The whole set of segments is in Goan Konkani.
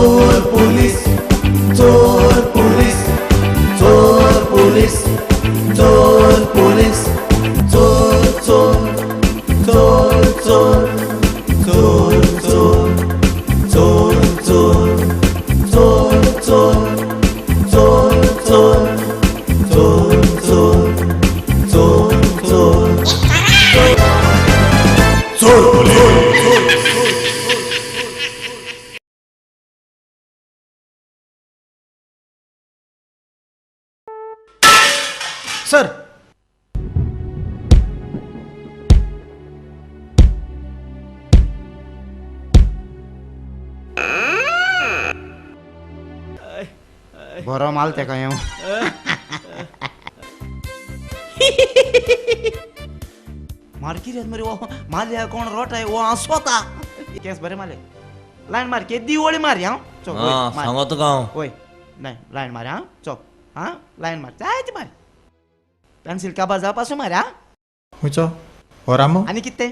चोर पुलीस, चोर पुलीस, चोर पुलीस, चोर पुलीस, चोर चोर चोर चोर चोर चोर चोर चोर चोर चोर चोर चोर चोर चोर चोर चोर चोर पुलीस. सर, बरो माल तेका येवं. मार कितें मरे हो माल्या कोण रोटाय हो हांव स्वता केंस बरें मारले लायन मार केदी वळी मार हांव चोक आं सांगो तुका हांव. वय नाही लायन मार हां चोक हां लायन मार जायती मार पेन्सिल काबार जावपासून मार हां. खंयचो हो रामू? आनी कितें तें?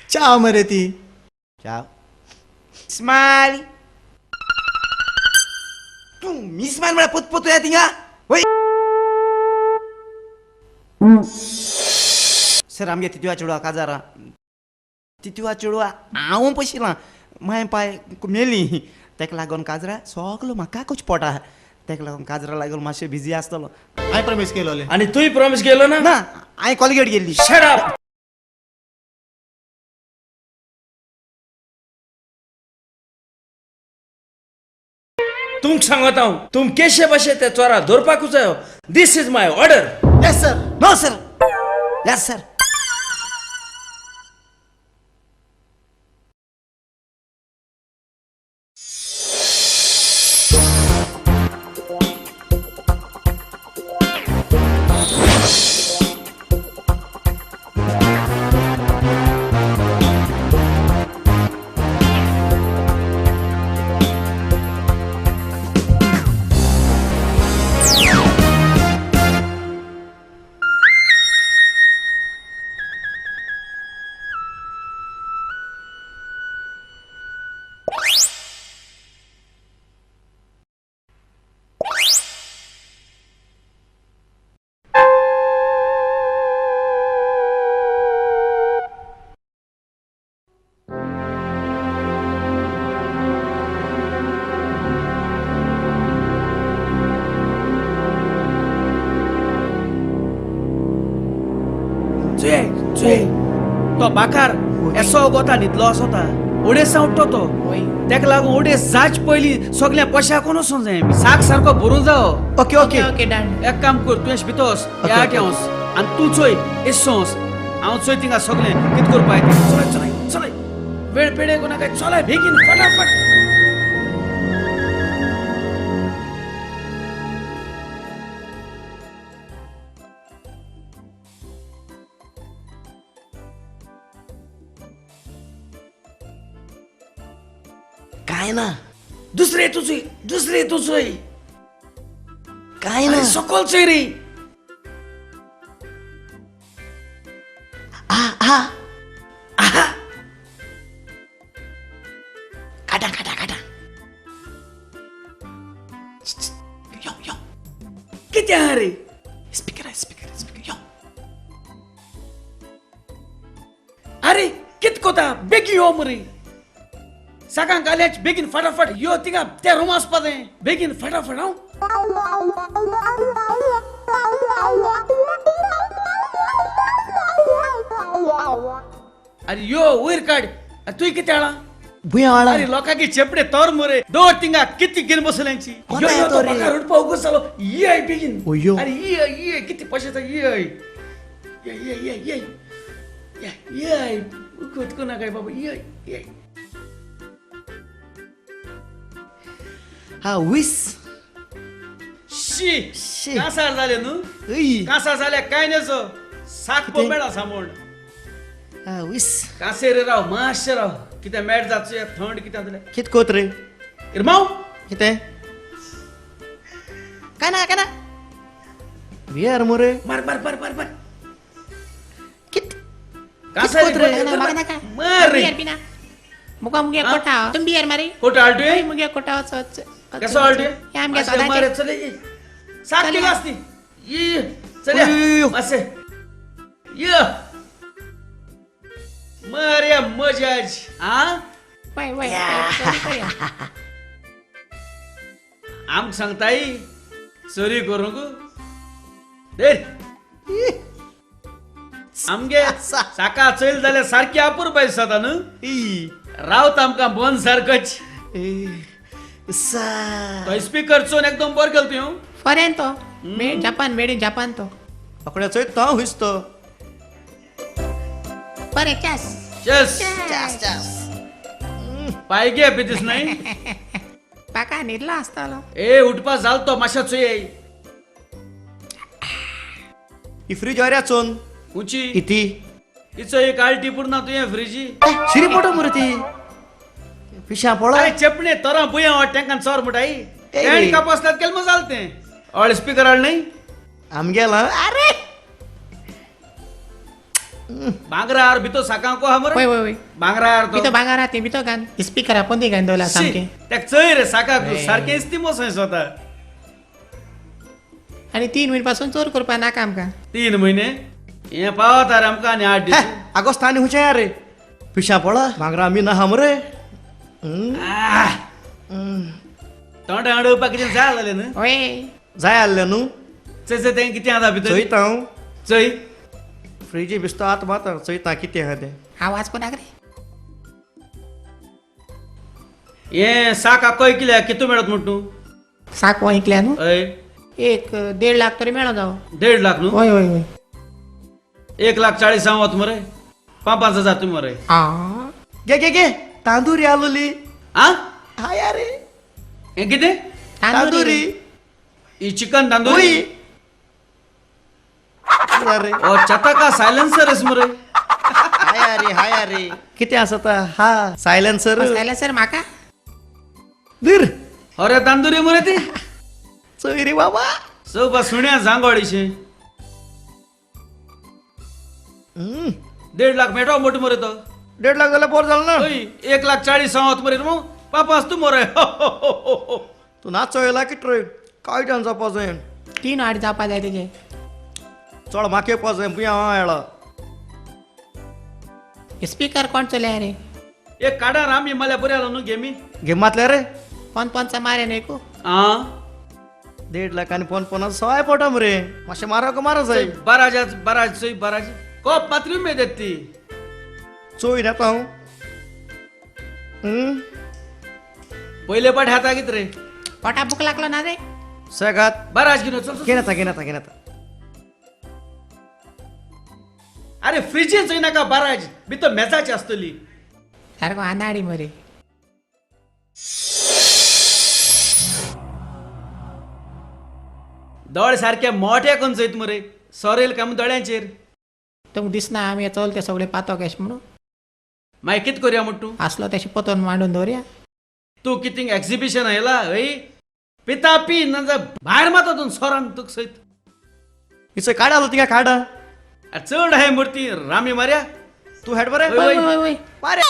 च्या मरे ती. च्या स्मायल तूं मिस्मायल म्हळ्यार पोतपोतूया थिंगा वय. सर आमगे तितुया चेडवा काजारा तितुया चेडवा हांव पयशिलां माय पाय मेली तेका लागून काजरा सगलो म्हाका कशें पोटा तेका लागून काजरा लागून मातशें बिजी आसतलो. हांवें प्रॉमीस केलोलें. आनी तूंय प्रॉमीस केलो ना? ना हांवें कॉलगेट गेल्ली. Shut up. तुमक सांगत हांव, तुम केशे भाशे ते चोरा धरपाकूच जायो. This is my order. Yes sir. No sir. Yes sir. चोय चोय तो बाकार एसो गोता न्हिदलो आसता ओडेसा उठ्ठो तो तेका लागून ओडेस जाच पयलीं सगळ्या पयशा कोण वचोंक जाय साक सारको भरून जावो. Okay okay okay done. एक काम कर, तूं एश भितर वच, ह्या आटे वच आनी तूं चोय एसो वच, हांव चोय थिंगा सगळें कितें करपाक तें. चलय चलय चलय, वेळ पेडे कोणाक चलय बेगीन फटाफट. काय ना दुसरे तुझी दुसरे तुझय काय ना सकल चोय रे. आ आ आहा काटा काटा काटा यो यो कितें आहा रे? स्पीकर स्पीकर स्पीकर यो. अरे कित कोता बेगीन यो मरे सकाळ घाल्याच बेगीन फटाफट यो थिंगा त्या रुमा वचपा जाय बेगीन फटाफट. हांव अरे यो वयर काड. तुय कितें हाडा? भुंया वाळा. अरे लोकांकी चेपडे तोर मरे दोर थिंगा किती घेवन बसल्यांची. कोता यो यो येतो तो रे? बाकार उडपा उगो जालो. ये बेगीन. ओयो. अरे ये ये किती पयशे ये ये ये ये ये ये ये उगत कोणा काय बाबा ये ये. हा वीस शी शी. कासार जाले न्हू? ऐ. कासार जाल्या काय नजो साक कितें? मेळा सामोण हा वीस कासेर राव मातशें राव कितें मेट जाचें थंड कितें जातलें. कित कोत रे? इरमाव कितें काय ना काय ना बियर मोरे मार मार मार मार मार कित कासार कोत रे? मार नाका. मार रे. बियर पिना. मुका मुगे कोटा तुम बियर मारे कोटा आल्टू मुगे कोटा वच कसो आल्टू आमगे सदांचे मारे चले 7 किलो असती ये चले मासे ये मरे मजाज आ वय वय आम सांगताई चोरी करूंक दे आमगे साका चल जाल्यार सारकी अपुरबाय जाता न्हू रावत आमकां बंद सारकोच तो स्पीकर चोन एकदम बरो केलो तुवें फॉरेन तो जापान मेड इन जापान तो आकडे चोयता हांव हुंयच तो बरें चॅस चॅस चॅस चॅस पाय गे पितीस न्हय पाका न्हिदलो आसतलो ए उठपा जाल तो मातशें चोय ही फ्रीज अऱ्या चोन उंची किती तिचो एक आल्टी पूर्ण तुवें फ्रिजी शिरी पोटो मरे ती पिशा पळय अरे चेपणे तोरां बुया वाट तेंकां चोर म्हणटाय तेण कापासतात केलें मग जालें तें ऑड स्पीकर हाड न्हय आमगेला अरे भांगरार भितर साकां को हा मरे वय वय वय भांगरार तो भितर भांगरा ते भितर घाल स्पीकर पोंदी घालून दवरला सामकें तेक चोय रे साकाक सारकें इस्ती मोसो स्वता आनी 3 म्हयने पासून चोर करपा नाका आमकां 3 म्हयने हे पावता रे आमकां आनी 8 दीस आगोस्तानी हुंचे रे पिशा पळा भांगरा आमी ना हा मरे तोंड अडोवपाक कितें जाय जालें न्हू वय जाय आसलें न्हू चय चय तें कितें आसा भितर चोयता हांव चोय फ्रिजी बिस्तो आत माता चोयता कितें आहा तें आवाज कोणाक रे हे साक आक्को इकल्या कितू मेळत म्हण तूं साक हो इकल्या न्हू हय एक 1.5 लाख तरी मेळो जावो 1.5 लाख न्हू हय हय हय 1,40,000 हांव वत मरे 5-5 हजार तुमी मरे आ गे गे गे तांदुरी आलोली आ हाय अरे हें कितें तांदुरी ही चिकन तांदुरी अरे ओ चताका सायलेन्सर आस मरे हाय अरे हाय अरे कितें आसा ता हा सायलेन्सर सायलेन्सर म्हाका धीर अरे तांदुरी मरे ती चोय रे बाबा चोवपा सुण्या जांगोळीशें 1.5 लाख मेळटो मोठो मरे तो 1.5 लाख जाल्यार पोर जालो ना हय 1,40,000 हांव वत मरे न्हू 5-5 तूं मरे तूं ना चोयला कित रे काय जाण जावपा जाय 3 वाट जावपा जाय तेजे चड म्हाका येवपा जाय बुया हांव आयला स्पीकर कोण चोयल्या रे एक काडा रामी माल्या बरी आलो न्हू गेमी गेम मातल्या रे पोन पोनचा मारे न्हय को आं 1.5 लाख आनी पोन पोना सवाय पोटा मरे मातशें मारक मारा जाय बाराज बाराज चोय बाराज कोप मात्र उमेद येता ती चोय येता हांव पयले पाट हाता कित रे पोटा भूक लागलो ना रे सेगात बाराज घेवन चल घेन येता घेन येता घेन येता अरे फ्रिजीन चोय नाका बाराज भितर मेजाची आसतली सारको आनाडी मरे दोळे सारके मोठे करून चोयत मरे सोरेल काय म्हूण दोळ्यांचेर तुमकां दिसना आमी चल ते सगळे पातो कशें म्हणून मागीर कितें करुया म्हण तूं आसलो तेशें पोतोन मांडून दवरया तूं कितें एक्झिबिशन आयला हय पिता पी ना भायर मारता तूं सोरान तुका सयत हिचो काडा आलो तिका काडा चड आहे मूर्ती रामी मार्या तूं हेड बरें वय वय वय मारे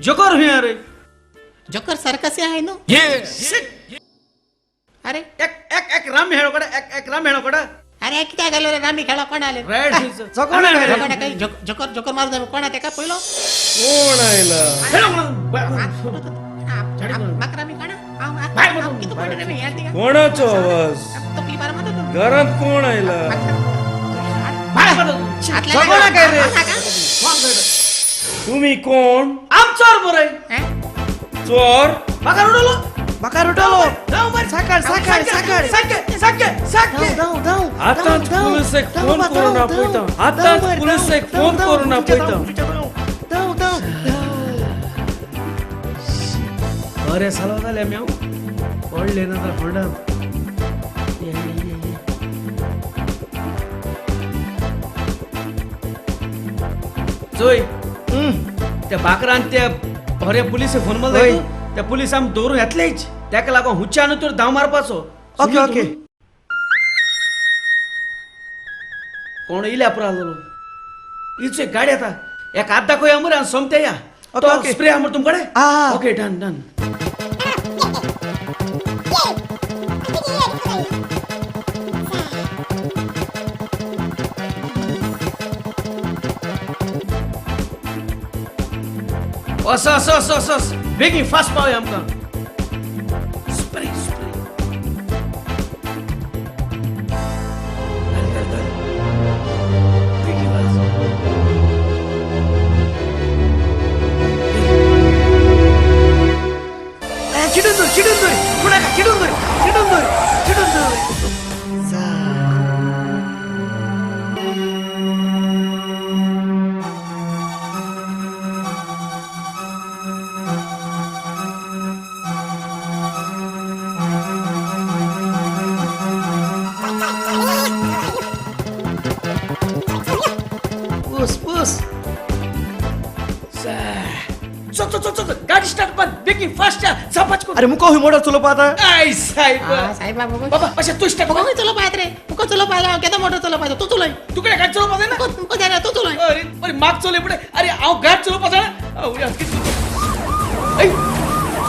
जोकर हुई रे जोकर सर्कस आहे न्हू अरे एक एक एक रामी हेळो कडे एक एक रामी हेळो कडे अरे कित्याक घालो रे रामी खेळो कोण आले रेड जोकर जोकर जोकर मारू कोण तेका पयलो कोण आयला कोणाचो आवाज घरात कोण आयला तुम्ही कोण चोर मरे चोर म्हाका रडलो म्हाका रडलो साकाळ साकाळ साकाळ साके साके साके धांव धांव आतांच पुलिसेक फोन करून आपयता आतांच पुलिसेक फोन करून आपयता धांव धांव अरे सालो जालें आमी पडले ना तर फोंडा चोय त्या बाकरान त्या अरे पुलिसे फोन मारलो त्या पुलिस आम दवरून येतलेच तेका लागून हुच्यान तर धांव मारपाचो. Okay okay. कोण इल्या पुरा जालो इचो एक गाडी येता एक हात दाखोवया मरे आनी सोमते या. Okay, okay. स्प्रे हा मरे तुमकडे. आ. Okay done done. असो असो असो असो असो. बेगीन फास्ट पावया आमकां. Spray spray. घाल घाल घाल बेगीन वाज. चिडून धर चिडून धर कुणाका चिडून धर चिडून धर चिडून धर. पूस पूस. चल चल चल चल गाडी स्टार्ट कर बेगीन फास्ट या चापाच कर. अरे मुको हुई मोटर चलोवपा आतां. I साहेब. साहेब बाबा बाबा अशें तूं स्टार्ट मुको चलोवपा येत रे, मुको चलोवपा येता. केदो मोटर चलोवपा येता, तूं चलय. तुकडे गाडी चलोवपा जायना. मुको जायना, तूं चलय. अरे अरे माग चलय पुढे. अरे हांव गाडी चलोवपा जाणा.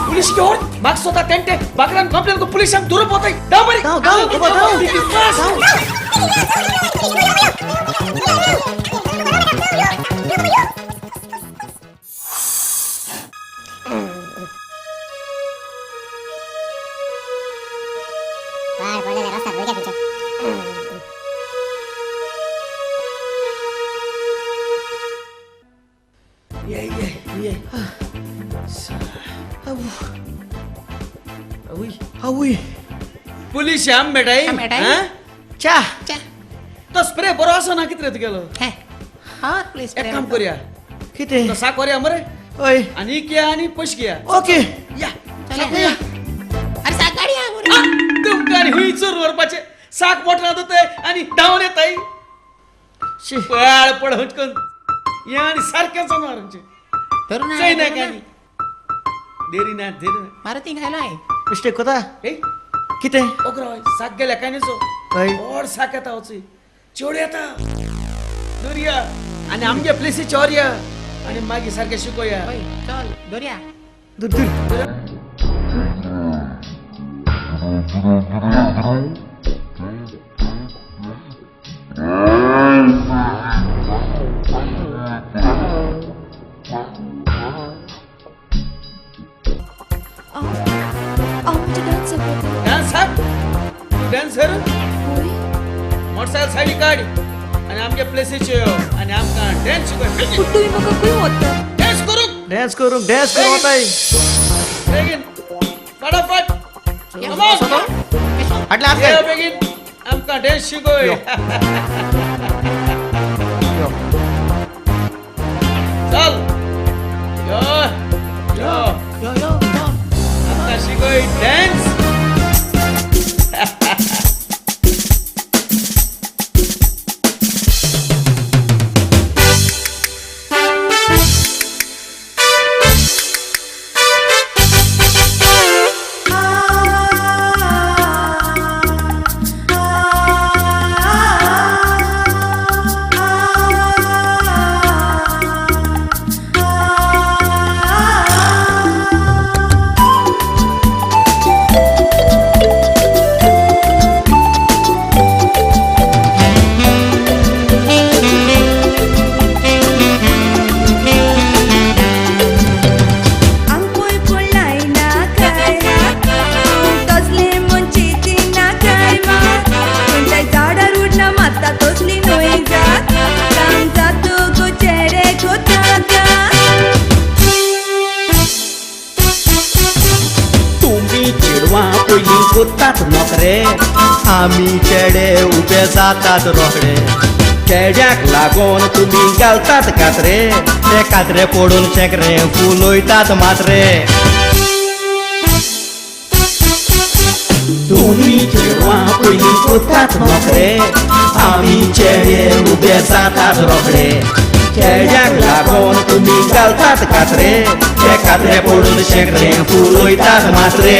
पुलीस घेवन माग स्वता तेंटे बाकरान कंप्लेन करून पुलिसांक दुरो पोताय. धांव बरी. धांव, धांव, बाबा, धांव. बेगीन फास्ट. ये ये ये. आवय. पुलीस आम मेटाय. आम मेटाय. च्या. च्या. तो स्प्रे बरो आसा ना कितें रे तुगेलो. हे हा प्लीज. एक काम करूया, कितें? तो साक व्हरया मरे हय. आनी किया आनी पयशे घेया. ओके. या. चल. अरे साक गाडी हा मरे. तुमकां आनी हुंय चोर व्हरपाचें. साक मोटरांत वताय आनी धांवन येताय. शी. पाळ पड हटकन हें आनी सारकें जनावर आमचें. धरू ना. चोय ना आनी देरी ना देरी ना. मारुती घायलो आहे. मिस्टेक कोता. ए कितें? ओकरो साक गेल्या काय न्ही. हय. व्हड साक येता वचूय चेडू येता दर्या आनी आमगे प्लेसी चोरया आनी मागीर सारकें शिकोया. हय चल दर्या. दूर दूर. हांव म्हजे डान्स सोंपयता. डान्स हा तूं डान्सर. हय. मोटरसायकल सायडी काड आनी आमगे प्लेसीचेर यो आनी आमकां डान्स शिकय. पूण तुमी म्हाका खंय व्हरता? डान्स करूंक. डान्स करूंक डान्स करूंक वताय. बेगीन फटाफट. Come on. हाडले हात यो घाल. बेगीन आमकां डान्स शिकय. यो. यो. चल यो यो. यो यो यो. आमकां शिकय डान्स. आंकूय पडलाय ना काय हांव तसलें म्हूण चिंतिना काय मात खंयच्याय झाडार उडना मात्ता तसली न्हय जात काम जातो गो चेडे कोताका. तुमी चेडवां पयलीं कोत्तात नोकरे, आमी चेडे उबे जातात रोखडे. चेड्याक लागोन तुमी घालतात कात्रे, ते कात्रे पडून शेंकरे फुलयतात मात्रे. तुमी चेडवां पयलीं कोत्तात नोकरे, आमी चेडे उबे जातात रोखडे, चेड्याक लागोन तुमी घालतात कात्रे, ते कात्रे पडून शेंकरे फुलयतात मात्रे.